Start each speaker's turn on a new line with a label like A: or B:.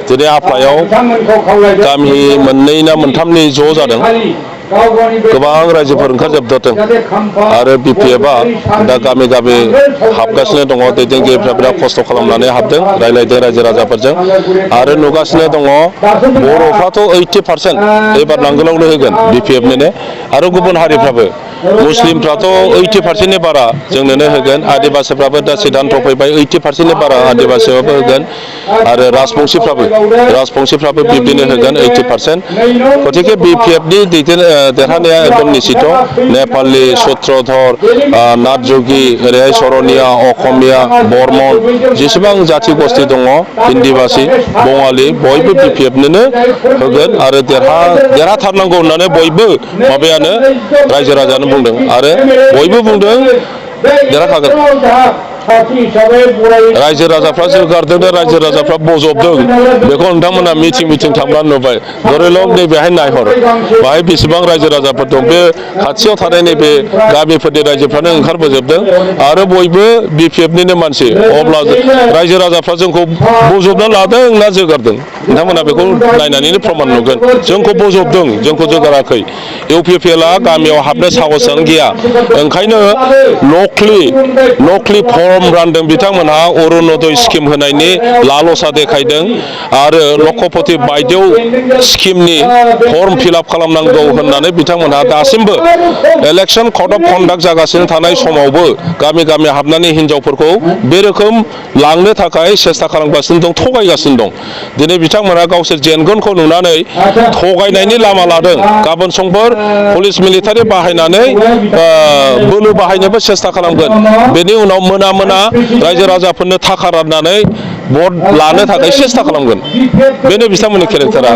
A: दिनै आफायाव गामि मोननै ना मोनथामनि ज' जादों गोबां रायजोफोर ओंखारजोबदों आरो बिपिएफआ दा गामि गामि हाबगासिनो दङ दैदेनगिरिफ्रा बिराद खस्थ' खालामनानै हाबदों रायलायदों रायजो राजाफोरजों आरो नुगासिनो दङ बर'फ्राथ' 80% एबार नांगोलावनो होगोन बिपिएफनोनो आरो गुबुन हारिफ्राबो मुस्लिमफ्राथ' 80%नि बारा जोंनोनो होगोन आदिबासिफ्राबो दा सिद्धान्त फैबाय 80%नि बारा आदिबासिफ्राबो होगोन आरो राजबंशिफ्राबो बिब्दिनो होगोन 80%। गतिके बिपिएफनि देरहानाया एकदम निश्चित नेपालि सूत्रधर नाथजोगि ओरैहाय सरनिया असमिया बर्मन जेसेबां जाथि गस्थि दङ हिन्दीबासि बङालि बयबो बिपिएफनोनो होगोन आरो देरहाथारनांगौ होननानै बयबो माबायानो रायजो राजानो बुंदों आरो बयबो बुंदों देरहाखागोन। रायजो राजाफ्रा जोगारदों रायजो राजाफ्रा बजबदों बेखौ नोंथांमोना मिथिं थांब्ला नुबाय धरिलक नैबेहाय नायहर बाहाय बेसेबां रायजो राजाफोर दं बे खाथियाव थानाय नैबे गामिफोरनि रायजोफ्रानो ओंखारबोजोबदों आरो बयबो बिपिएफनिनो मानसि अब्ला रायजो राजाफ्रा जोंखौ बजबना लादों ना जोगारदों नोंथांमोना बेखौ नायनानैनो प्रमान नुगोन जोंखौ बजबदों जोंखौ जोगाराखै इउपिपिएलआ गामियाव हाबनो साहसआनो गैया ओंखायनो नख्लि फर्म रानदों बिथांमोनहा अरुणोदय स्किम होनायनि लालसा देखायदों आरो लखपति बायदेव स्किमनि फर्म फिलआप खालामनांगौ होननानै बिथांमोनहा दासिमबो इलेक्शन कड अफ कन्डाक्ट जागासिनो थानाय समावबो गामि गामि हाबनानै हिनजावफोरखौ बे रोखोम लांनो थाखाय सेस्था खालामगासिनो दं थगायगासिनो दं दिनै बिथांमोना गावसोर जेनगोनखौ नुनानै थगायनायनि लामा लादों गाबोन समफोर पुलिस मिलिटारि बाहायनानै बोलो बाहायनोबो सेस्था खालामगोन बेनि उनाव मोना रायजो राजाफोरनो थाखा राननानै भट लानो थाखाय सेस्था खालामगोन बेनो बिथांमोननि केरेक्टारा।